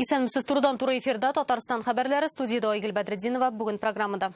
Исәнмесез, турыдан-туры эфирда Татарстан хәбәрләре, студиядә Айгөл Бәдретдинова, бүген программада.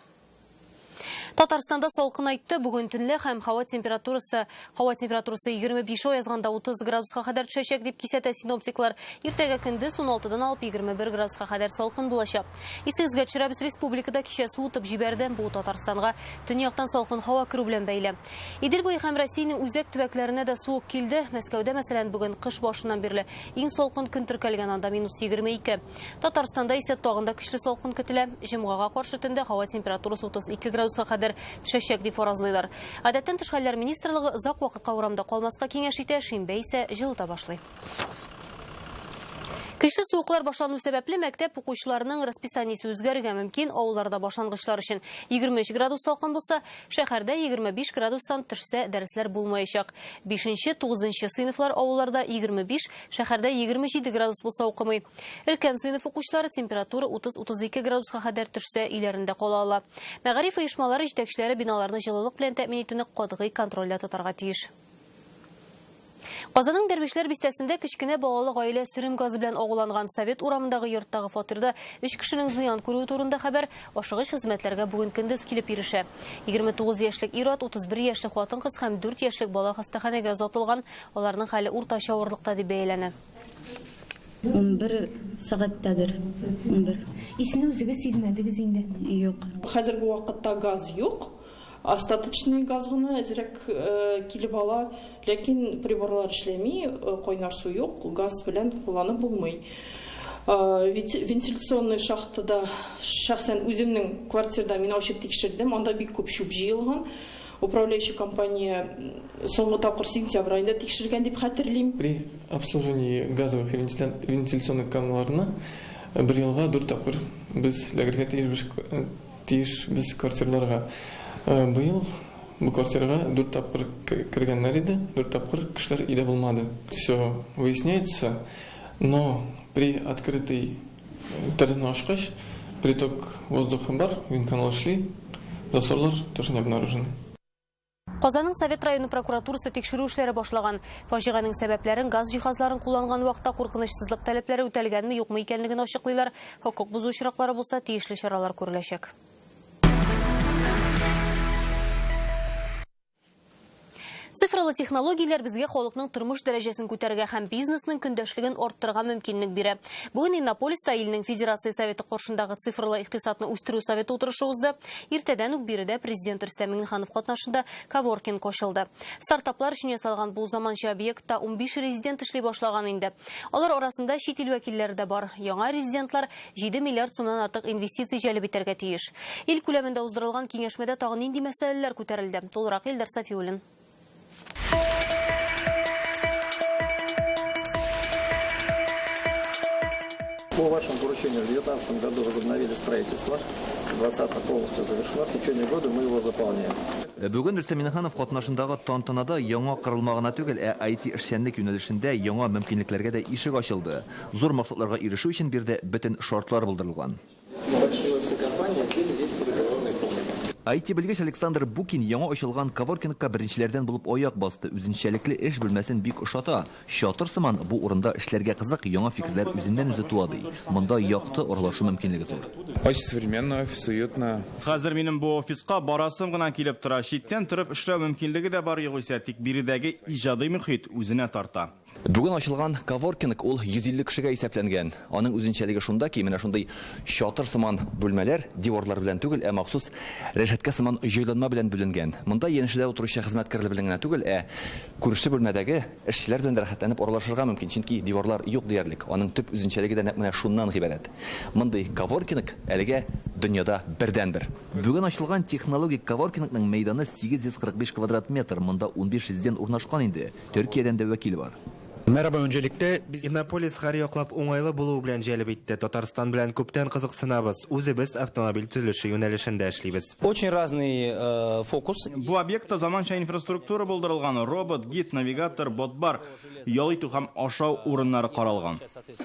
Татарстанда салкынайтты. Бүген төнлә һәм һава температурасы һава температурасы 25 аязганда 30 градуска кадәр төшәчәк, дип кисәтә синоптиклар. Иртәгә көндез 16-дан алып 21 градуска кадәр салкын булачак. Исегезгә төшерәбез, республикада кичә суытып җибәрде. Бу Татарстанга төньяктан салкын һава керү белән бәйле. Идел буе һәм Россиянең үзәк төбәкләренә дә суык килде. Мәскәүдә, мәсәлән, бүген кыш башыннан бирле иң салкын көн теркәлгән, анда минус 22. Татарстанда исә тагын да көчле салкын көтелә. Җомгага каршы төндә һава температурасы 32 градуска кадәр төшәчәк, дип фаразлыйлар. Гадәттән тыш хәлләр министрлыгы озак вакытка урамда калмаска киңәш итә, шимбә исә җылыта башлый. Көчле суыклар башлану сәбәпле, мәктәп укучыларының расписаниесе үзгәрергә мөмкин. Авылларда башлангычлар өчен 23 градус салкын булса, шәһәрдә 25 градустан төшсә, дәресләр булмаячак. Бишенче, тугызынчы сыйныфлар авылларда 25, шәһәрдә 27 градус булса укымый. Өлкән сыйныф укучылары температура 30-32 градуска кадәр төшсә, өйләрендә кала ала. Мәгариф оешмалары җитәкчеләре биналарны җылылык белән тәэмин итүне катгый контрольдә тотарга тиеш. Казанның Дәрвишләр бистәсендә кечкенә балалы гаилә сөрем газы белән агуланган. Совет урамындагы йорттагы фатирда өч кешенең зыян күрүе турында хәбәр ашыгыч хезмәтләргә бүген көндез килеп ирешә. 29 яшьлек ир-ат, 31 яшьлек хатын-кыз һәм 4 яшьлек бала хастаханәгә озатылган. Аларның хәле уртача авырлыкта дип бәяләнә. 11 сәгатьтәдер, 11. Исне үзегез сизмәдегез инде? Юк. Хәзерге вакытта газ юк. Остаточный газ гына әзрәк килеп ала, ләкин приборлар эшләми, кайнар су юк, газ белән кулланып булмый. Вентиляционный шахтада шәхсән үземнең квартирда мин ачып тикшердем, анда бик күп чүп җыелган. Управляющий компания соңгы тапкыр сентябрь аенда тикшергән дип хәтерлим. При обслуживании газовых и вентиляционных каналларына бер елга дүрт тапкыр без эләгергә тиешбез. Тиешбез квартирларга. Быел бу квартирага дүрт тапкыр кергәннәр иде, дүрт тапкыр кешеләр өйдә булмады. Все выясняется, но при открытой тәрәзәне ачкач, приток воздуха бар, вентканал эшли, засорлар тоже не обнаружены. Казанның Совет районы прокуратурасы тикшерү эшләре башлаган. Фаҗиганең сәбәпләрен, газ җиһазларын кулланган вакытта куркынычсызлык таләпләре үтәлгәнме-юкмы икәнлеген ачыклыйлар. Хокук бозу очраклары булса, тиешле чаралар күреләчәк. Цифралы технологияләр безгә халыкның тормыш дәрәҗәсен күтәрергә һәм бизнесның көндәшлеген арттырырга мөмкинлек бирә. Бүген Иннополиста илнең Федерация Советы каршындагы цифрлы икътисадны үстерү советы утырышы узды. Иртәдән үк биредә Президент Рөстәм Миңнеханов катнашында коворкинг ачылды. Стартаплар өчен ясалган бу заманча объектта 15 резидент эшли башлаган инде. Алар арасында чит ил вәкилләре дә бар. Яңа резидентлар 7 миллиард сумнан артык инвестиция җәлеп итәргә тиеш. Ил күләмендә уздырылган киңәшмәдә тагын нинди мәсьәләләр күтәрелде? Тулырак Илдар Сафиуллин. По вашему поручению в 2019 году возобновили строительство. В 2020 полностью завершено. В течение года мы его заполняем. Бүген Рөстәм Миңнеханов катнашындагы тантанада яңа корылма гына түгел, ә IT-эшчәнлек юнәлешендә яңа мөмкинлекләргә дә ишек ачылды. Зур максатларга ирешү өчен биредә бөтен шартлар булдырылган. IT-белгеч Александр Букин яңа ачылган коворкингка беренчеләрдән булып аяк басты. Үзенчәлекле эш бүлмәсен бик ошата. Чатыр сыман бу урында эшләргә кызык, яңа фикерләр үзеннән-үзе туа, ди. Монда якты аралашу мөмкинлеге зур. Очень современный офис, уютно. Хәзер минем бу офиска барасым гына килеп тора. Читтән торып эшләү мөмкинлеге дә бар югыйсә, тик биредәге иҗади мохит үзенә тарта. Бүген ачылган коворкинг ул 150 кешегә исәпләнгән. Аның үзенчәлеге шунда ки, менә шундый чатыр сыман бүлмәләр диварлар белән түгел, ә махсус рәшәткә сыман җайланма белән бүленгән. Монда янәшәдә утыручы хезмәткәрләр белән генә түгел, ә күрше бүлмәдәге эшчеләр белән дә рәхәтләнеп аралашырга мөмкин, чөнки диварлар юк диярлек. Аның төп үзенчәлеге дә нәкъ менә шуннан гыйбарәт. Мондый коворкинг әлегә дөньяда бердәнбер. Бүген ачылган технологик коворкингның мәйданы 845 квадрат метр, монда 15 резидент урнашкан инде. Төркиядән дә вәкил бар. Merhaba öncelikle biz Иннополис һәр яклап уңайлы булуы белән җәлеп итте. Татарстан белән күптән кызыксынабыз. Үзебез автомобиль төзелеше юнәлешендә эшлибез. Очень разный э, фокус. Бу объектта заманча инфраструктура булдырылган, робот, гид, навигатор, бот бар, ял итү һәм ашау урыннары каралган.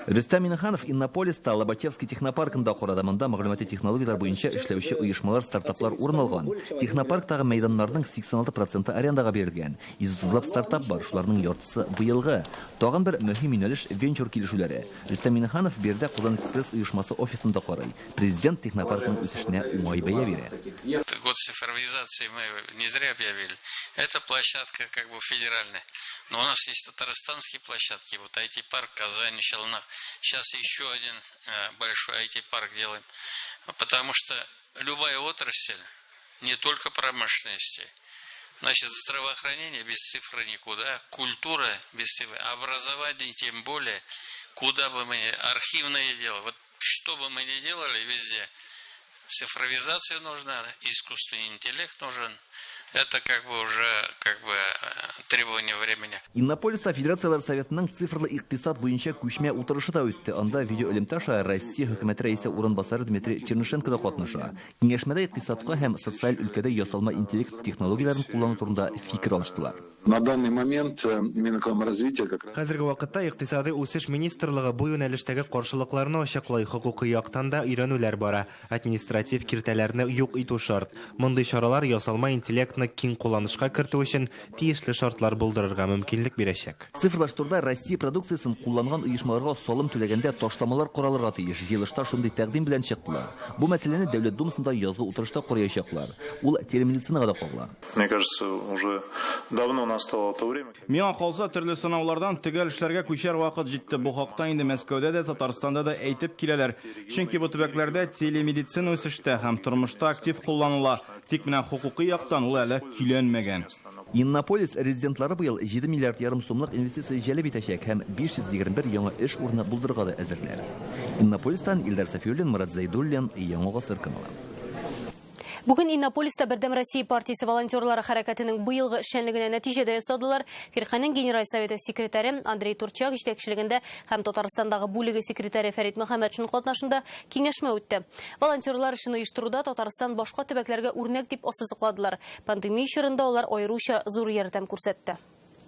Рөстәм Миңнеханов Иннополиста Лобачевский технопаркында карады. Монда мәгълүмати технологияләр буенча эшләүче оешмалар, стартаплар урын алган. Технопарктагы мәйданнарның 86 проценты арендага бирелгән. 130 лап стартап бар, шуларның яртысы быелгы. Тагын бер мөһим юнәлеш, венчур килешүләре. Рөстәм Миңнеханов биредә Казан Экспресс оешмасы офисын да карый. Президент технопаркның үсешенә уңай бәя бирә. Год цифровизации мы не зря объявили. Это площадка как бы федеральная. Но у нас есть татарстанские площадки, вот IT-парк Казань, Челнах. Сейчас еще один большой IT-парк делаем. Потому что любая отрасль, не только промышленности, значит, здравоохранение без цифры никуда, культура без цифры, образование тем более, куда бы мы ни, архивное дело, вот что бы мы ни делали везде, цифровизация нужна, искусственный интеллект нужен. Это как бы уже как бы требование времени. Иннополиста Федерацияләр Советының цифрлы икътисад буенча күчмә утырышы да үтте. Анда видеоэлемтә аша Россия хөкүмәте рәисе урынбасары Дмитрий Чернышенко да катнаша. Киңәшмәдә икътисадка һәм социаль өлкәдә ясалма интеллект технологияләрен куллану турында фикер алыштылар. На данный момент Минэкономразвитие как раз... Хәзерге вакытта Икътисади үсеш министрлыгы бу юнәлештәге каршылыкларны ачыклый, хокукый яктан да өйрәнүләр бара. Административ киртәләрне юк итү шарт. Мондый чаралар ясалма интеллектны киң кулланышка кертү өчен тиешле шартлар булдырырга мөмкинлек бирәчәк. Цифрлаштыруда Россия продукциясен кулланган оешмаларга салым түләгәндә ташламалар каралырга тиеш. Җыелышта шундый тәкъдим белән чыктылар. Бу мәсьәләне Дәүләт Думасында язгы утырышта караячаклар. Ул телемедицинага да кагыла. Мне кажется, уже давно настало то время. Миңа калса, төрле сынаулардан төгәл эшләргә күчәр вакыт җитте. Бу хакта инде Мәскәүдә дә, Татарстанда да әйтеп киләләр. Чөнки бу төбәкләрдә телемедицина үсештә һәм тормышта актив кулланыла. Тик менә хокукый яктан ул әле көйләнмәгән. Иннополис резидентлары быел 7 миллиард ярым сумлык инвестиция җәлеп итәчәк һәм 521 яңа эш урыны булдырырга да әзерләр. Иннополистан Илдар Сафиуллин, Марат Зайдуллин, Яңа Гасыр каналы. Бүген Иннополиста Бердәм Россия партиясе волонтерлары хәрәкәтенең быелгы эшчәнлегенә нәтиҗә дә ясадылар. Фирканең Генераль советы секретаре Андрей Турчак җитәкчелегендә һәм Татарстандагы бүлеге секретаре Фәрит Мөхәммәтшин катнашында киңәшмә үтте. Волонтерлар эшен оештыруда Татарстан башка төбәкләргә үрнәк дип ассызыкладылар. Пандемия чорында алар аеруча зур ярдәм күрсәтте.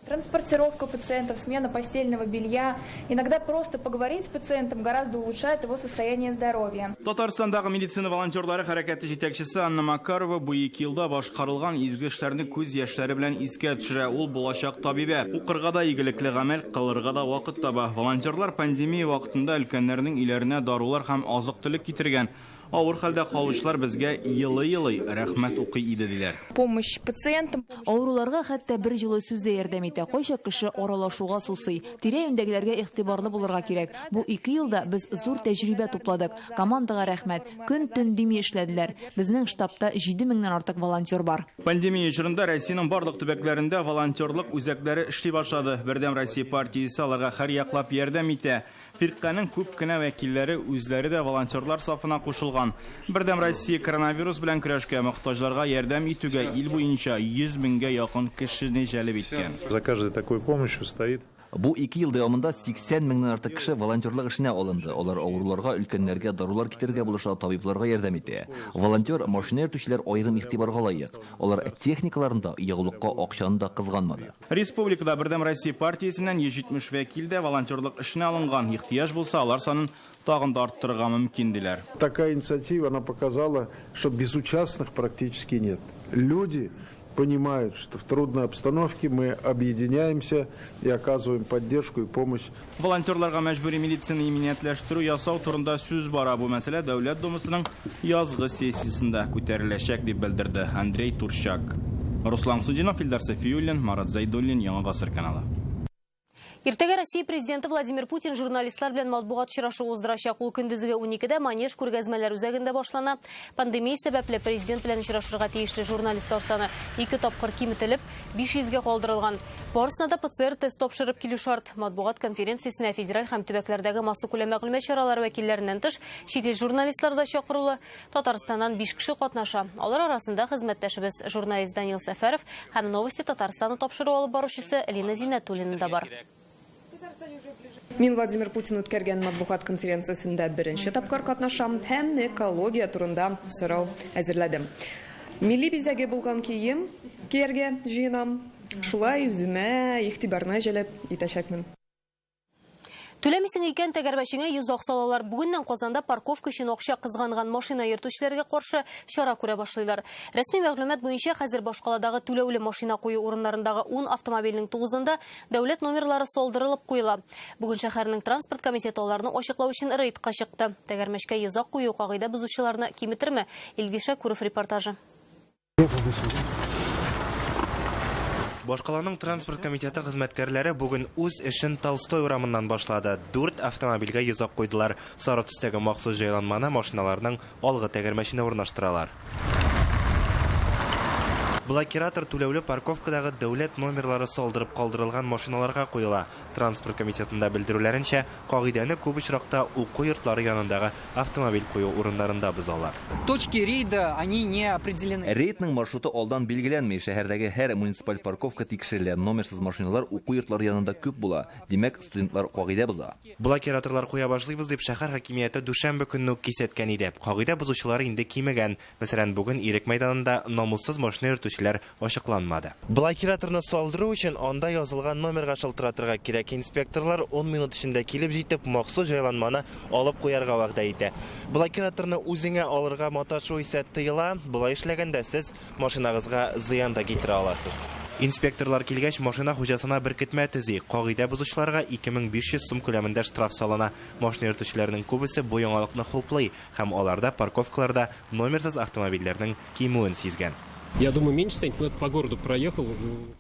Транспортировка пациентов, смена постельного белья. Иногда просто поговорить с пациентом гораздо улучшает его состояние здоровья. Татарстандагы медицина волонтерлары хәрәкәте җитәкчесе Анна Макарова бу ике елда башкарылган изге эшләрне күз яшьләре белән искә төшерә. Ул булачак табибә. Укырга да игелекле гамәл кылырга да вакыт таба. Волонтерлар пандемия вакытында өлкәннәрнең өйләренә дарулар һәм азык-төлек китергән. Авыр хәлдә калучылар безгә елый-елый рәхмәт укый иде диләр. Помощь пациентам. Авыруларга хәтта бер җылы сүз дә ярдәм итә. Кайчак кеше аралашуга сусый. Тирә-юньдәгеләргә игътибарлы булырга кирәк. Бу 2 елда без зур тәҗрибә тупладык. Командага рәхмәт. Көн-төн дими эшләделәр. Безнең штабта 7 меңнән артык волонтер бар. Пандемия чорында Россиянең барлык төбәкләрендә волонтерлык үзәкләре эшли башлады. Бердәм Россия партиясе аларга һәр яклап ярдәм итә. Фирканең күп кенә вәкилләре үзләре дә волонтерлар сафына кушылган. Бердәм Россия коронавирус белән көрәшкә мохтаҗларга ярдәм итүгә ил буенча 100 меңгә якын кешене җәлеп иткән. За каждой такой помощью стоит. Бу 2 ел дәвамында 80 меңнән артык кеше волонтерлык эшенә алынды. Алар авыруларга, өлкәннәргә дарулар китерергә булыша, табибларга ярдәм итә. Волонтер машина йөртүчеләр аерым игътибарга лаек. Алар техникаларында ягулыкка акчаны да кызганмады. Республикада Бердәм Россия партиясеннән 170 вәкил дә волонтерлык эшенә алынган. Ихтыяҗ булса, алар санын тагын да арттырырга мөмкин диләр. Такая инициатива, она показала, что безучастных практически нет. Люди понимают, что в трудной обстановке мы объединяемся и оказываем поддержку и помощь. Волонтерларга мәҗбүри медицина иминиятләштерү ясау турында сүз бара. Бу мәсьәлә Дәүләт Думасының язгы сессиясендә күтәреләчәк дип белдерде Андрей Турчак. Руслан Судинов, Илдар Сафиуллин, Марат Зайдуллин, Яңа Гасыр каналы. Иртәгә Россия президенты Владимир Путин журналистлар белән матбугат очрашуы уздырачак. Ул көндезге 12-дә Манеж күргәзмәләр үзәгендә башлана. Пандемия сәбәпле президент белән очрашырга тиешле журналистлар саны 2 тапкыр киметелеп, 500-гә калдырылган. Барысына да ПЦР тест тапшырып килү шарт. Матбугат конференциясенә федераль һәм төбәкләрдәге массакүләм мәгълүмат чаралары вәкилләреннән тыш чит ил журналистлары да чакырулы. Татарстаннан 5 кеше катнаша. Алар арасында хезмәттәшебез журналист Данил Сәфәров һәм Новости Татарстаны тапшыру алып баручысы Элина Зиннәтуллина да бар. Мин Владимир Путин үткәргән матбугат конференциясендә беренче тапкыр катнашам һәм экология турында сорау әзерләдем. Милли бизәге булган кием кияргә җыенам. Шулай үземә игътибарны җәлеп итәчәкмен. Түләмисең икән, тәгәрмәчеңә йозак салалар. Бүгеннән Казанда парковка өчен акча кызганган машина йөртүчеләргә каршы чара күрә башлыйлар. Рәсми мәгълүмат буенча, хәзер башкаладагы түләүле машина кую урыннарындагы 10 автомобильнең 9-ында дәүләт номерлары салдырылып куела. Бүген шәһәрнең транспорт комитеты аларны ачыклау өчен рейдка чыкты. Тәгәрмәчкә йозак кую кагыйдә бозучыларны киметерме? Илгиз Шәкүров репортажы. Башкаланың транспорт комитеты хезмәткәрләре бүген үз эшен Толстой урамыннан башлады. Дүрт автомобильгә йозак куйдылар. Сары төстәге махсус җайланманы машиналарның алгы тәгәрмәченә урнаштыралар. Блокиратор түләүле парковкадагы дәүләт номерлары салдырып калдырылган машиналарга куела. Транспорт комитетында белдерүләренчә, кагыйдәне күп очракта уку йортлары янындагы автомобиль кую урыннарында бозалар. Точки рейда, они не определены. Рейдның маршруты алдан билгеләнми. Шәһәрдәге һәр муниципаль парковка тикшерелә. Номерсыз машиналар уку йортлары янында күп була. Димәк, студентлар кагыйдә боза. Блокираторлар куя башлыйбыз дип шәһәр хакимияте дүшәмбе көнне үк кисәткән иде. Кагыйдә бозучылар инде кимегән. Мәсәлән, бүген Ирек мәйданында намуссыз машина йөртүчеләр ачыкланмады. Блокираторны салдыру өчен анда язылган номерга шалтыратырга кирәк. Инспекторлар 10 минут эчендә килеп җитеп, махсус җайланманы алып куярга вәгъдә итә. Блокираторны үзеңә алырга маташу исә тыела. Болай эшләгәндә сез машинагызга зыян да китерә аласыз. Инспекторлар килгәч, машина хуҗасына беркетмә төзи. Кагыйдә бозучыларга 2500 сум күләмендә штраф салына. Машина йөртүчеләрнең күбесе бу яңалыкны хуплый һәм аларда парковкаларда номерсыз автомобильләрнең кимүен сизгән. Я думаю, меньше станет, но по городу проехал.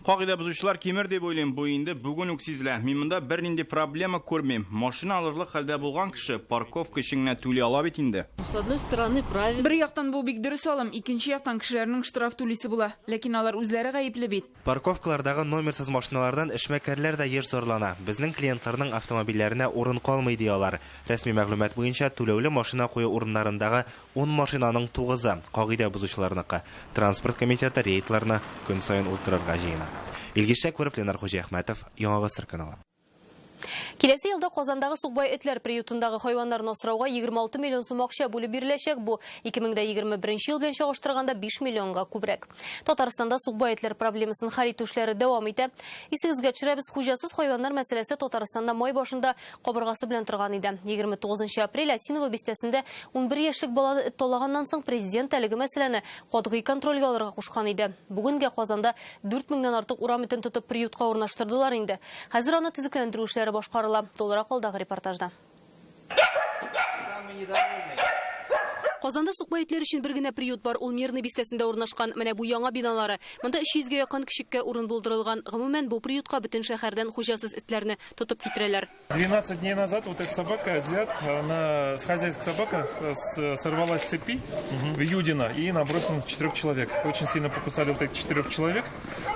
Кагыйдә бозучылар кимер дип уйлыйм, бу инде бүген үк сизелә. Мин монда бернинди проблема күрмим. Машина алырлык хәлдә булган кеше парковка өчен генә түли ала бит инде. С одной стороны, правильно. Бер яктан бу бик дөрес алым, икенче яктан кешеләрнең штраф түлисе була. Ләкин алар үзләре гаепле бит. Парковкалардагы номерсыз машиналардан эшмәкәрләр дә еш зарлана. Безнең клиентларның автомобильләренә урын калмый ди алар. Рәсми мәгълүмат буенча түләүле машина кую урыннарындагы 10 машинаның 9-ы кагыйдә бозучыларныкы. Транспорт комитеты рейдларны көн саен уздырырга җыена. Илгиз Шәкүров, Ленар Хуҗиәхмәтов, Яңа Гасыр каналы. Киләсе елда Казандагы Сукбай этләр приютындагы хайваннарны асрауга 26 миллион сум акча бүлеп биреләчәк. Бу 2021 ел белән чагыштырганда 5 миллионга күбрәк. Татарстанда сукбай этләр проблемасын хәл итү эшләре дәвам итә. Исегезгә төшерәбез, хуҗасыз хайваннар мәсьәләсе Татарстанда май башында кабыргасы белән торган иде. 29 апрель Осиново бистәсендә 11 яшьлек баланы эт талаганнан соң президент әлеге мәсьәләне катгый контрольгә алырга кушкан иде. Бүгенгә Казанда 4000-нән артык урам итен тотып приютка урнаштырдылар инде. Хәзер аны төзекләндерү эшләре башкарыла. Тулырак алдагы репортажда. Казанда сукбай этләр өчен бер генә приют бар. Ул Мирный бистәсендә урнашкан. Менә бу яңа биналары. Монда 300гә якын кешеккә урын булдырылган. Гомумән, бу приютка бөтен шәһәрдән хуҗасыз этләрне тотып китерәләр. 12 дней назад вот эта собака взят, она, хозяйская собака, сорвалась с цепи в Юдино и набросилась на 4 человек. Очень сильно покусали вот этих 4 человек,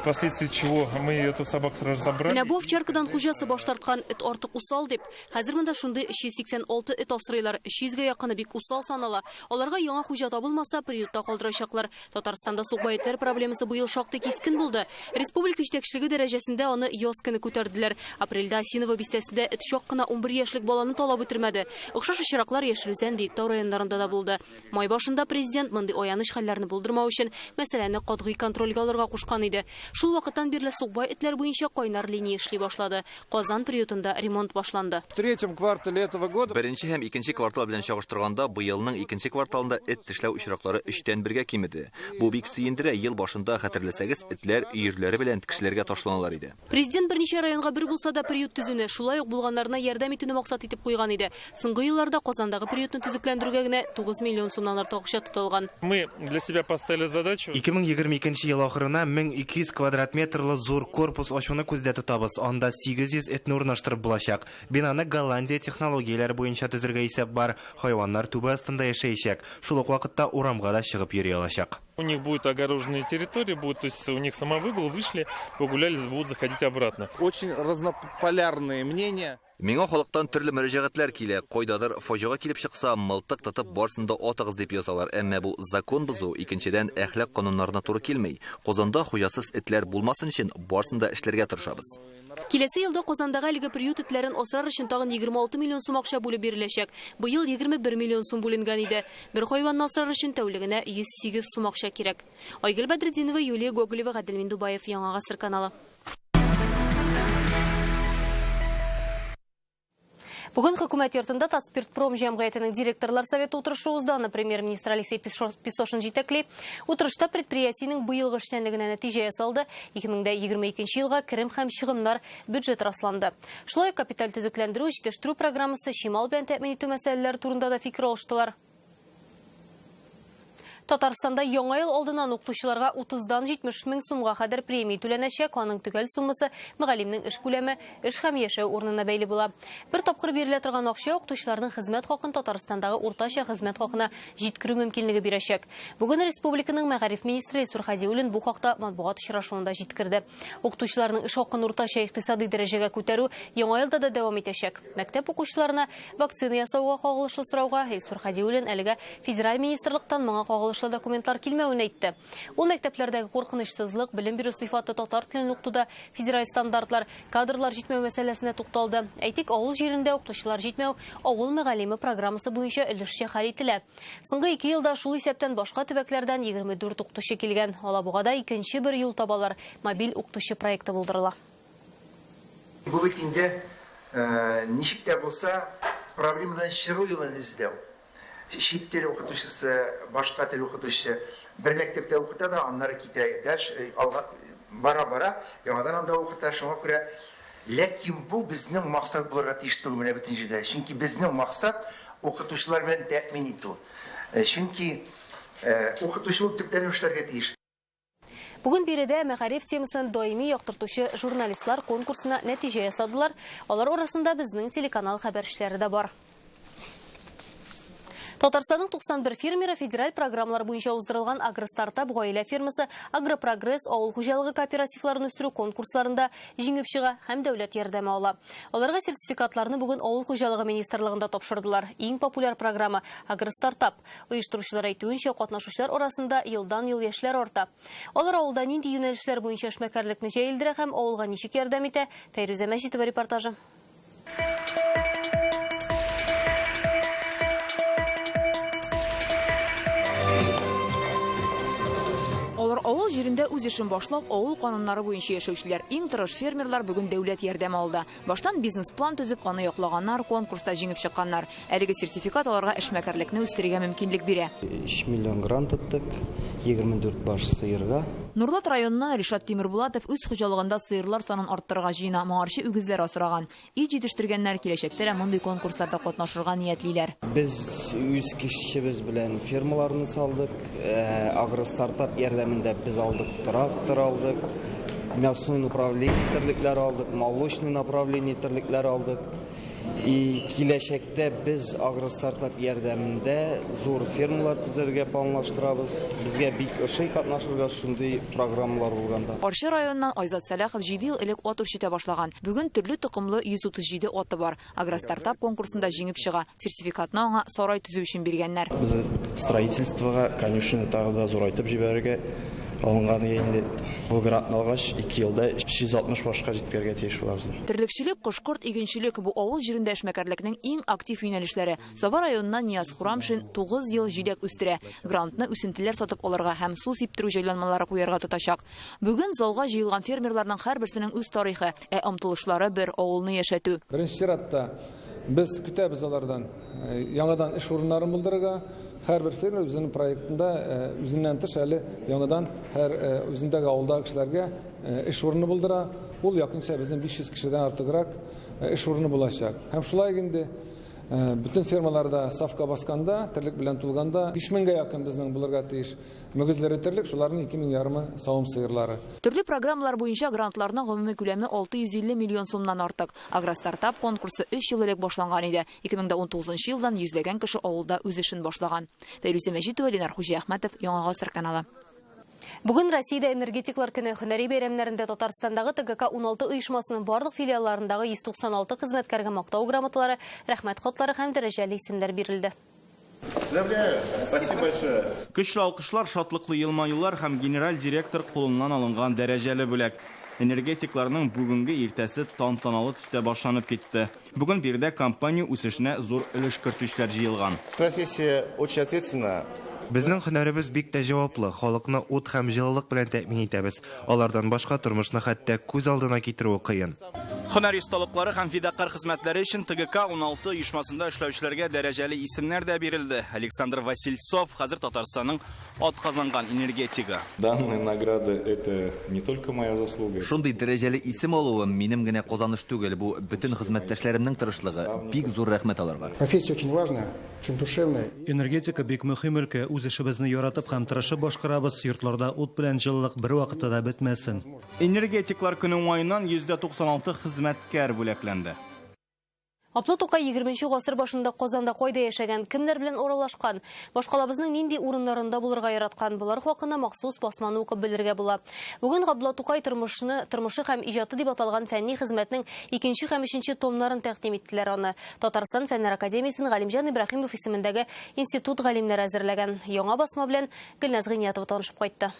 впоследствии чего мы эту собаку сразу забрали. Менә бу овчаркадан хуҗасы баш тарткан, эт артык усал дип. Хәзер монда шундый 386 эт асрыйлар. 300гә якыны бик усал санала. Аларга яңа хуҗа табылмаса, приютта калдырачаклар. Татарстанда сукбай этләр проблемасы быел шактый кискен булды. Республика җитәкчелеге дәрәҗәсендә аны яз көне күтәрделәр. Апрельдә Осиново бистәсендә эт чак кына 11 яшьлек баланы талап үтермәде. Охшаш очраклар Яшел Үзән, Биектау районнарында да булды. Май башында президент мондый аяныч хәлләрне булдырмау өчен мәсьәләне катгый контрольгә алырга кушкан иде. Шул вакыттан бирле сукбай этләр буенча кайнар линия эшли башлады. Казан приютында ремонт башланды. В третьем квартале этого года Беренче һәм икенче квартал белән чагыштырганда, быелның икенче кварталында эт тешләү очраклары 1/3-гә кимеде. Бу бик сөендерә. Ел башында хәтерләсәгез, этләр өерләре белән кешеләргә ташланалар иде. Президент берничә районга бер булса да приют төзүне, шулай ук булганнарына ярдәм итүне максат итеп куйган иде. Соңгы елларда Казандагы приютны төзекләндерүгә генә 9 миллион сумнан артык акча тотылган. Мы для себя поставили задачу. 2022 ел ахырына 1200 квадрат метрлы зур корпус ачуны күздә тотабыз. Анда 800 этне урнаштырып булачак. Бинаны Голландия технологияләре буенча төзергә исәп бар. Хайваннар түбә астында яшәячәк. Шул ук вакытта урамга да чыгып йөри алачак. У них будут огороженные территории, будут, то есть у них самовыгул, вышли, погуляли, будут заходить обратно. Очень разнополярные мнения. Миңа халыктан төрле мөрәҗәгатьләр килә. Кайдадыр фаҗига килеп чыкса, мылтык тотып барсын да атыгыз дип язалар. Әмма бу закон бозу, икенчедән әхлак кануннарына туры килми. Казанда хуҗасыз этләр булмасын өчен барсын да эшләргә тырышабыз. Киләсе елда Казандагы әлеге приют этләрен асрар өчен тагын 26 миллион сум акча бүлеп биреләчәк. Быел 21 миллион сум бүленгән иде. Бер хайванны асрар өчен тәүлегенә 108 сум акча кирәк. Айгөл Бәдретдинова, Юлия Гоголева, Гадел Миндубаев, Яңа Гасыр каналы. Бүген хөкүмәт йортында Татспиртпром җәмгыятенең директорлар советы утырышы узды. Аны премьер-министр Алексей Песошин җитәкли. Утырышта предприятиенең быелгы эшчәнлегенә нәтиҗә ясалды. 2022 елга керем һәм чыгымнар бюджет расланды. Шулай ук капиталь төзекләндерү, җитештерү программасы, чимал белән тәэмин итү мәсьәләләре турында да фикер алыштылар. Татарстанда яңа ел алдыннан укытучыларга 30-дан 70 мең сумга кадәр премия түләнәчәк. Аның төгәл суммасы мөгаллимнең эш күләме, эш һәм яшәү урынына бәйле була. Бер тапкыр бирелә торган акча укытучыларның хезмәт хакын Татарстандагы уртача хезмәт хакына җиткерү мөмкинлеге бирәчәк. Бүген республиканың мәгариф министры Илсур Һадиуллин бу хакта матбугат очрашуында җиткерде. Укытучыларның эш хакын уртача икътисадый дәрәҗәгә күтәрү яңа елда да дәвам итәчәк. Мәктәп укучыларына вакцина ясауга кагылышлы сорауга Илсур Һадиуллин әлегә федераль министрлыктан моңа кагылышлы документлар килмәвен әйтте. Ул мәктәпләрдәге куркынычсызлык, белем бирү сыйфаты, татар телен укытуда федераль стандартлар, кадрлар җитмәү мәсьәләсенә тукталды. Әйтик, авыл җирендә укытучылар җитмәү Авыл мөгаллиме программасы буенча өлешчә хәл ителә. Соңгы ике елда шул исәптән башка төбәкләрдән 24 укытучы килгән. Алабугада икенче бер юл табалар, мобиль укытучы проекты булдырыла. Бу бит инде ничек тә булса проблемадан чыгу юлын эзләү. Чит тел укытучысы, башка тел укытучы бер мәктәптә укыта да, аннары китә, дальше алга бара-бара яңадан анда укыта. Шуңа күрә, ләкин бу безнең максат булырга тиеш түгел менә бөтен җирдә. Чөнки безнең максат укытучылар белән тәэмин итү. Чөнки укытучы ул төпләнеп эшләргә тиеш. Бүген биредә мәгариф темасын даими яктыртучы журналистлар конкурсына нәтиҗә ясадылар. Алар арасында безнең телеканал хәбәрчеләре дә бар. Татарстанның 91 фермеры федераль программалар буенча уздырылган Агростартап гаилә фермасы, Агропрогресс авыл хуҗалыгы кооперативларын үстерү конкурсларында җиңеп чыга һәм дәүләт ярдәме ала. Аларга сертификатларны бүген Авыл хуҗалыгы министрлыгында тапшырдылар. Иң популяр программа Агростартап. Оештыручылар әйтүенчә, катнашучылар арасында елдан-ел яшьләр арта. Алар авылда нинди юнәлешләр буенча эшмәкәрлекне җәелдерә һәм авылга ничек ярдәм итә? Фәйрүзә Мәҗитова репортажы. Алар авыл җирендә үз эшен башлап, авыл кануннары буенча яшәүчеләр. Иң тырыш фермерлар бүген дәүләт ярдәме алды. Баштан бизнес-план төзеп, аны яклаганнар, конкурста җиңеп чыкканнар. Әлеге сертификат аларга эшмәкәрлекне үстерергә мөмкинлек бирә. 3 миллион грант оттык, 24 баш сыерга. Нурлат районыннан Ришат Тимербулатов үз хуҗалыгында сыерлар санын арттырырга җыена. Моңарчы үгезләр асраган. Ит җитештергәннәр киләчәктә дә мондый конкурсларда катнашырга ниятлиләр. Без үз кешебез белән фермаларны салдык. Агростартап ярдәмендә без алдык трактор алдык. Мясной направление терлекләр алдык, молочный направление терлекләр алдык. И киләчәктә без агростартап ярдәмендә зур фермалар төзергә планлаштырабыз. Безгә бик ошый катнашырга шундый программалар булганда. Арча районыннан Айзат Сәлахов җиде ел элек ат үрчетә башлаган. Бүген төрле токымлы 137 аты бар. Агростартап конкурсында җиңеп чыга. Сертификатны аңа сарай төзү өчен биргәннәр. Без строительствога конюшня тагы да зурайтып җибәрергә алынган иде инде. Бу грантны алгач, ике елда 360 башка җиткерергә тиеш булабыз. Терлекчелек, кош-корт, игенчелек, бу авыл җирендә эшмәкәрлекнең иң актив юнәлешләре. Саба районыннан Нияз Хурамшин 9 ел җиләк үстерә. Грантны үсентеләр сатып алырга һәм су сиптерү җайланмалары куярга тотачак. Бүген залга җыелган фермерларның һәрберсенең үз тарихы, ә омтылышлары бер, авылны яшәтү. Беренче чиратта без көтәбез алардан яңадан эш урыннарын булдырырга. Һәрбер фермер үзенең проектында үзеннән тыш әле яңадан һәр үзендәге авылдагы кешеләргә эш урыны булдыра. Ул якынча безнең 500 кешедән артыграк эш урыны булачак. Һәм шулай инде бөтен фермаларда сафка басканда, терлек белән тулганда 5000гә якын безнең булырга тиеш мөгезле терлек, шуларның 2000 ярымы савым сыерлары. Төрле программалар буенча грантларның гомуми күләме 650 миллион сумнан артык. Агростартап конкурсы 3 ел элек башланган иде. 2019 елдан йөзләгән кеше авылда үз эшен башлаган. Фәйрүзә Мәҗитова, Ленар Хуҗиәхмәтов, Яңа Гасыр каналы. Бүген Россиядә энергетиклар көне. Һөнәри бәйрәмнәрендә Татарстандагы ТГК 16 оешмасының барлык филиалларындагы 196 хезмәткәргә мактау грамоталары, рәхмәт хатлары һәм дәрәҗәле исемнәр бирелде. Поздравляю! Спасибо большое! Көчле алкышлар, шатлыклы елмаюлар һәм генераль директор кулыннан алынган дәрәҗәле бүләк. Энергетикларның бүгенге иртәсе тантаналы төстә башланып китте. Бүген биредә компания үсешенә зур өлеш кертүчеләр җыелган. Профессия очень ответственная. Безнең һөнәребез бик тә җаваплы, халыкны ут һәм җылылык белән тәэмин итәбез. Алардан башка тормышны хәтта күз алдына китерүе кыен. Һөнәри осталыклары һәм фидакарь хезмәтләре өчен ТГК 16 оешмасында эшләүчеләргә дәрәҗәле исемнәр дә бирелде. Александр Васильцов хәзер Татарстанның атказанган энергетигы. Данные награды – это не только моя заслуга. Шундый дәрәҗәле исем алуым минем генә казаныш түгел, бу бөтен хезмәттәшләремнең тырышлыгы. Бик зур рәхмәт аларга. Профессия очень важная, очень душевная. Энергетика бик мөһим өлкә. Үз эшебезне яратып һәм тырышып башкарабыз. Йортларда ут белән җылылык бервакытта да бетмәсен. Энергетиклар көне уңаеннан 96 хезмәткәр бүләкләнде. Габдулла Тукай 20 гасыр башында Казанда кайда яшәгән, кемнәр белән аралашкан, башкалабызның нинди урыннарында булырга яраткан, болар хакында махсус басманы укып белергә була. Бүген Габдулла Тукай тормышы һәм иҗаты дип аталган фәнни хезмәтнең 2 һәм 3 томнарын тәкъдим иттеләр аны. Татарстан Фәннәр академиясенең Галимҗан Ибраһимов исемендәге институт галимнәре әзерләгән. Яңа басма белән Гөлназ Гыйниятова танышып кайтты.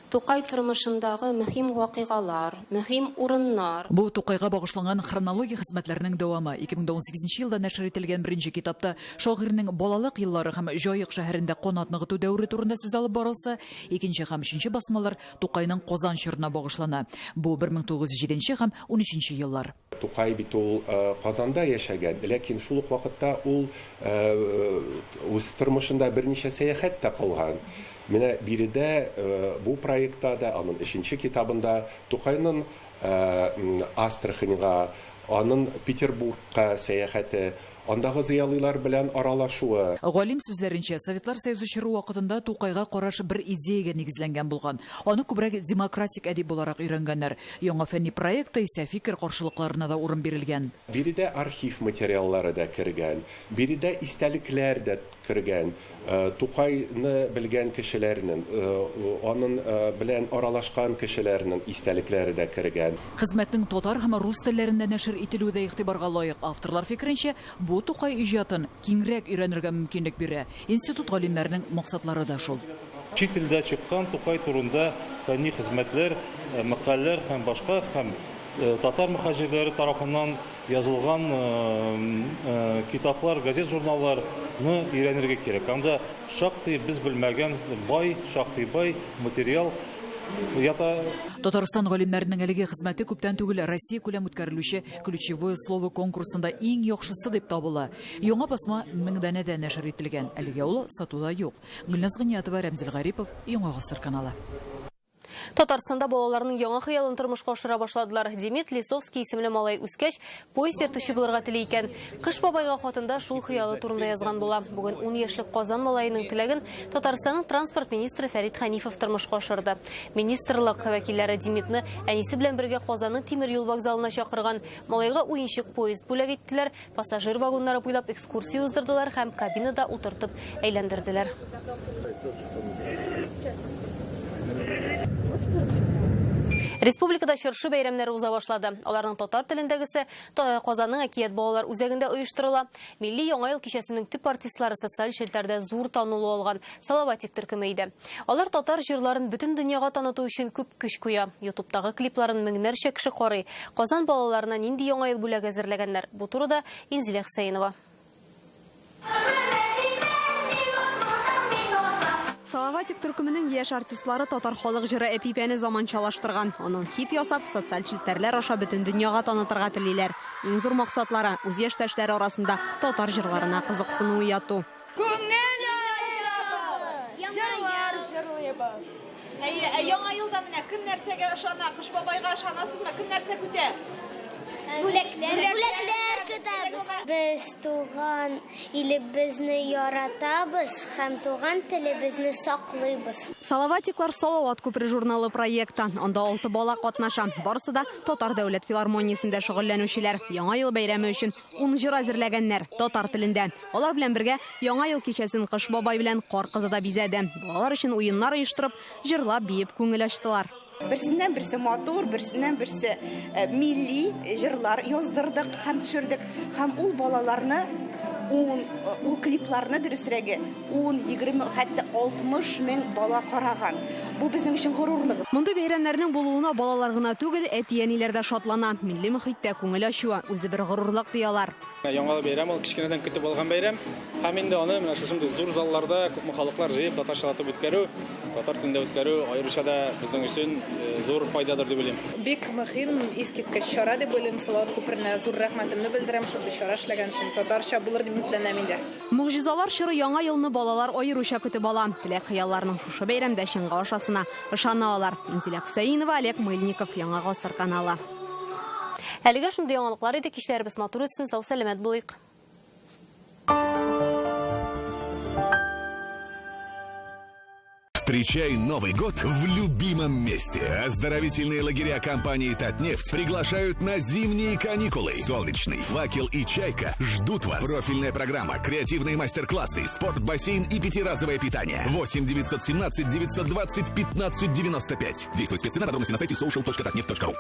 Тукай тормышындагы мөһим вакыйгалар, мөһим урыннар. Бу Тукайга багышланган хронология хезмәтләренең дәвамы. 2018 елда нәшер ителгән беренче китапта шагыйрьнең балалык еллары һәм Җаек шәһәрендә канат ныгыту дәвере турында сүз алып барылса, икенче һәм өченче басмалар Тукайның Казан чорына багышлана. Бу 1907 һәм 13 еллар. Тукай бит ул Казанда яшәгән, ләкин шул ук вакытта ул үз тормышында берничә сәяхәт тә кылган. Менә биредә бу проектта да, аның 3 китабында Тукайның Астраханьга, аның Петербургка сәяхәте, андагы зыялылар белән аралашуы. Галим сүзләренчә, Советлар Союзы чоры вакытында Тукайга караш бер идеягә нигезләнгән булган. Аны күбрәк демократик әдип буларак өйрәнгәннәр. Яңа фәнни проектта исә фикер каршылыкларына да урын бирелгән. Биредә архив материаллары да кергән, биредә истәлекләр дә кергән. Тукайны белгән кешеләрнең, аның белән аралашкан кешеләрнең истәлекләре дә кергән. Хезмәтнең татар һәм рус телләрендә нәшер ителүе дә игътибарга лаек. Авторлар фикеренчә, бу Тукай иҗатын киңрәк өйрәнергә мөмкинлек бирә. Институт галимнәренең максатлары да шул. Чит илдә чыккан Тукай турында фәнни хезмәтләр, мәкаләләр һәм башка һәм татар мөхаҗирләре тарафыннан язылган китаплар, газет, журналларны өйрәнергә кирәк. Анда шактый без белмәгән бай, шактый бай материал ята. Татарстан галимнәренең әлеге хезмәте күптән түгел Россия күләм үткәрелүче Ключевое слово конкурсында иң яхшысы дип табыла. Яңа басма 1000 данәдә нәшер ителгән. Әлегә ул сатуда юк. Гөлназ Гыйниятова, Рәмзил Гарипов, Яңа Гасыр каналы. Татарстанда балаларның яңа хыялын тормышка ашыра башладылар. Демид Лисовский исемле малай үскәч, поезд йөртүче булырга тели икән. Кыш бабайга хатында шул хыялы турында язган була. Бүген 10 яшьлек Казан малаеның теләген Татарстанның транспорт министры Фәрит Хәнифов тормышка ашырды. Министрлык вәкилләре Демидны әнисе белән бергә Казанның тимер юл вокзалына чакырган. Малайга уенчык поезд бүләк иттеләр, пассажир вагоннары буйлап экскурсия уздырдылар һәм кабинада утыртып әйләндерделәр. Республикада чыршы бәйрәмнәре уза башлады. Аларның татар телендәгесе Казанның Әкият балалар үзәгендә оештырыла. Милли Яңа ел кичәсенең төп артистлары социаль челтәрдә зур танылу алган Салаватик төркеме иде. Алар татар җырларын бөтен дөньяга таныту өчен күп көч куя. YouTube'тагы клипларын меңнәрчә кеше карый. Казан балаларына нинди Яңа ел бүләге әзерләгәннәр? Бу турыда Инзилә Хөсәенова. Салаватик төркеменең яшь артистлары татар халык җыры Әпипәне заманчалаштырган. Аның хит ясап, социаль челтәрләр аша бөтен дөньяга танытырга телиләр. Иң зур максатлары үз яшьтәшләре арасында татар җырларына кызыксыну уяту. Күңел ачабыз, җырлар җырлыйбыз. Әйе, яңа елда менә кем нәрсәгә ышана, Кыш бабайга ышанасызмы? Кем нәрсә көтә? Бүләкләр көтәбез. Без туган илебезне яратабыз һәм туган телебезне саклыйбыз. Салаватиклар Салават күпере журналы проекты. Анда 6 бала катнаша. Барысы да Татар дәүләт филармониясендә шөгыльләнүчеләр. Яңа ел бәйрәме өчен 10 җыр әзерләгәннәр татар телендә. Алар белән бергә Яңа ел кичәсен Кыш бабай белән Кар кызы да бизәде. Балалар өчен уеннар оештырып, җырлап, биеп күңел ачтылар. Берсеннән берсе матур, берсеннән берсе милли җырлар яздырдык һәм төшердек. Һәм ул балаларны Ун, ул клипларны дөресрәге 10, 20, хәтта 60 мең бала караган. Бу безнең өчен горурлык. Мондый бәйрәмнәрнең булуына балалар гына түгел, әти-әниләр дә шатлана. Милли мохиттә күңел ачуы үзе бер горурлык, ди алар. Яңа ел бәйрәме ул кечкенәдән көтеп алган бәйрәм. Һәм инде аны менә шушындый зур залларда күпме халыклар җыеп татарчалатып үткәрү, татар телендә үткәрү аеруча да безнең өчен зур файдадыр дип уйлыйм. Бик мөһим, искиткеч чара дип уйлыйм. Салават күперенә зур рәхмәтемне белдерәм, шундый чара эшләгән өчен. Татарча булыр дип өметләнәм инде. Могҗизалар чоры Яңа елны балалар аеруча көтеп ала. Теләк-хыялларның шушы бәйрәмдә чынга ашасына ышана алар. Инзилә Хөсәенова, Олег Мыльников, Яңа Гасыр каналы. Әлегә шундый яңалыклар иде. Кичләребез матур үтсен, сау-сәламәт булыйк. Встречай Новый год в любимом месте. Оздоровительные лагеря компании «Татнефть» приглашают на зимние каникулы. Солнечный, «Факел» и «Чайка» ждут вас. Профильная программа, креативные мастер-классы, спорт, бассейн и пятиразовое питание. 8 917 920 15 95. Действует спеццена, подробности на сайте social.tatneft.ru.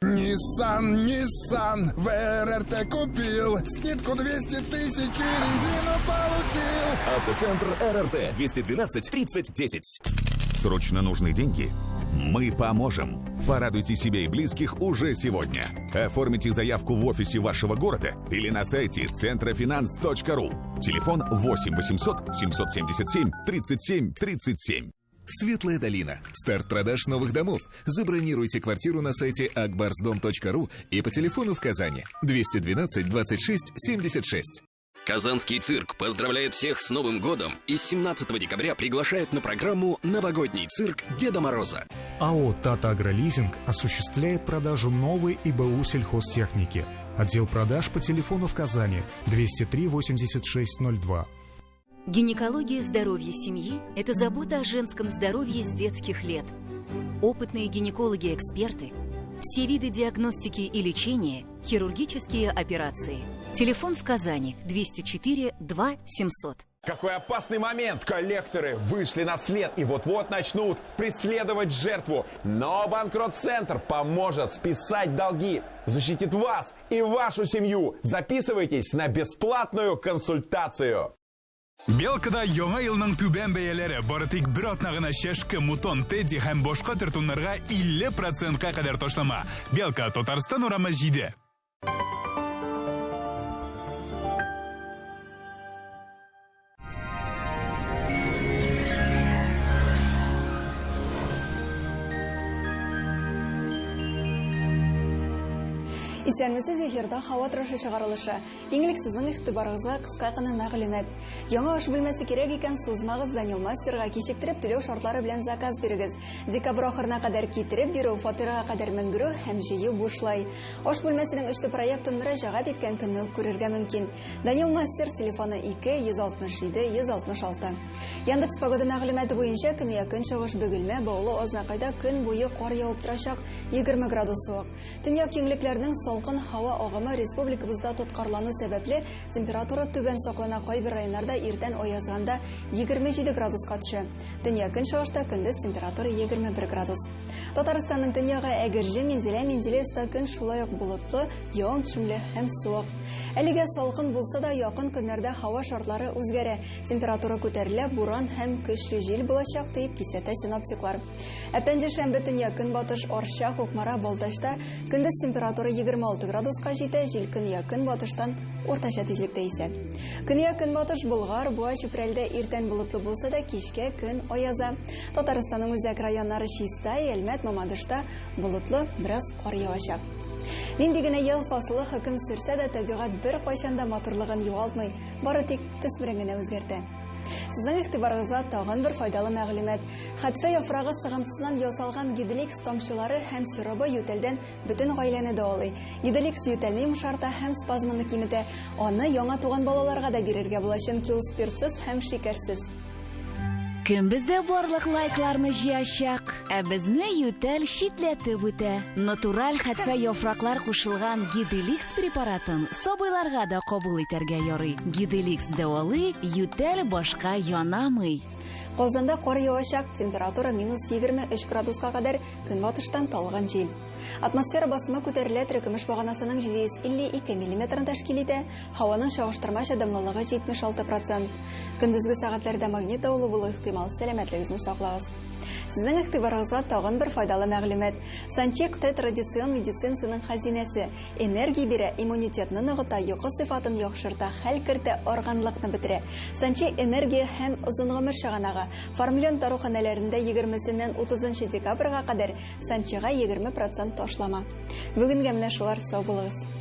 Nissan, Nissan, в РРТ купил, скидку 200 тысяч и резину получил. Автоцентр РРТ 212 30 10. Срочно нужны деньги? Мы поможем. Порадуйте себя и близких уже сегодня. Оформите заявку в офисе вашего города или на сайте центрофинанс.ру. Телефон 8 800 777 37 37. Светлая долина. Старт продаж новых домов. Забронируйте квартиру на сайте akbarsdom.ru и по телефону в Казани 212 26 76. Казанский цирк поздравляет всех с Новым годом и с 17 декабря приглашает на программу «Новогодний цирк Деда Мороза». АО «Татагролизинг» осуществляет продажу новой ИБУ сельхозтехники. Отдел продаж по телефону в Казани 203 86 02. Гинекология здоровья семьи – это забота о женском здоровье с детских лет. Опытные гинекологи-эксперты, все виды диагностики и лечения, хирургические операции. Телефон в Казани 204 2 700. Какой опасный момент! Коллекторы вышли на след и вот-вот начнут преследовать жертву. Но Банкрот-центр поможет списать долги, защитит вас и вашу семью. Записывайтесь на бесплатную консультацию. Белкада яңа елның түбән бәяләре бары тик бер атна гына чәшке, мутон, тедди һәм башка төр туннарга 50 процентка кадәр ташлама. Белка, Татарстан урамы 7. Исәнмесез, эфирда һава торышы чыгарылышы. Иң элек сезнең игътибарыгызга кыска гына мәгълүмат. Яңа аш бүлмәсе кирәк икән, сузмагыз Данил мастерга кичектереп түләү шартлары белән заказ бирегез. Декабрь ахырына кадәр китереп бирү, фатирга кадәр менгерү һәм җыю бушлай. Аш бүлмәсенең өчле проектын мөрәҗәгать иткән көнне үк күрергә мөмкин. Данил мастер телефоны 2 167 166. Яндекс погода мәгълүматы буенча көньяк көнчыгыш Бөгелмә, Баулы, Азнакайда көн буе кар явып торачак, 20 градус суык. Төньяк киңлекләрнең салкын һава агымы республикабызда тоткарлану сәбәпле, температура түбән саклана, кайбер районнарда иртән аязганда 27 градуска төшә. Төньяк көнчыгышта көндез температура 21 градус. Татарстанның төньягы Әгерҗе, Минзәлә, Менделеевста көн шулай ук болытлы, явым-төшемле һәм суык. Әлегә салкын булса да, якын көннәрдә һава шартлары үзгәрә. Температура күтәрелә, буран һәм көчле җил булачак, дип кисәтә синоптиклар. Ә пәнҗешәмбе төньяк көнбатыш Арча, Кукмара, Балтачта көндез температура 26 градуска җитә, җил көньяк көнбатыштан уртача тизлектә исә. Көньяк көнбатыш Болгар, Буа, Чүпрәлдә иртән болытлы булса да, кичкә көн аяза. Татарстанның үзәк районнары Чистай, Әлмәт, Мамадышта болытлы, бераз кар явачак. Нинди генә ел фасылы хөкем сөрсә дә, табигать беркайчан да матурлыгын югалтмый, бары тик төсмерен генә үзгәртә. Сезнең игътибарыгызга тагын бер файдалы мәгълүмат. Хәтфә яфрагы сыгынтысыннан ясалган Гиделикс тамчылары һәм сиробы ютәлдән бөтен гаиләне дәвалый. Гиделикс ютәлне йомшарта һәм спазманы киметә. Аны яңа туган балаларга да бирергә була, чөнки ул спиртсыз һәм шикәрсез. Кем бездә барлык лайкларны җыячак? Ә безне ютәл читләтеп үтә. Натураль хәтфә яфраклар кушылган Гиделикс препаратын сабыйларга да кабул итәргә ярый. Гиделикс дәвалый, ютәл башка янамый. Казанда кар явачак, температура минус 23 градуска кадәр, көнбатыштан талгын җил. Атмосфера басымы күтәрелә, терекөмеш баганасының 752 миллиметрын тәшкил итә, һаваның чагыштырмача дымлылыгы 76 процент. Көндезге сәгатьләрдә магнит давылы булу ихтимал, сәламәтлегезне саклагыз. Сезнең игътибарыгызга тагын бер файдалы мәгълүмат. Санчик Т традицион медицинасының хәзинәсе. Энергия бирә, иммунитетны ныгыта, йокы сыйфатын яхшырта, хәл кертә, арганлыкны бетерә. Санчи энергия һәм озын гомер чыганагы. Фармлен даруханәләрендә егермесеннән утызынчы декабрьгә кадәр Санчига 20 процент ташлама. Бүгенгә менә шулар, сау булыгыз.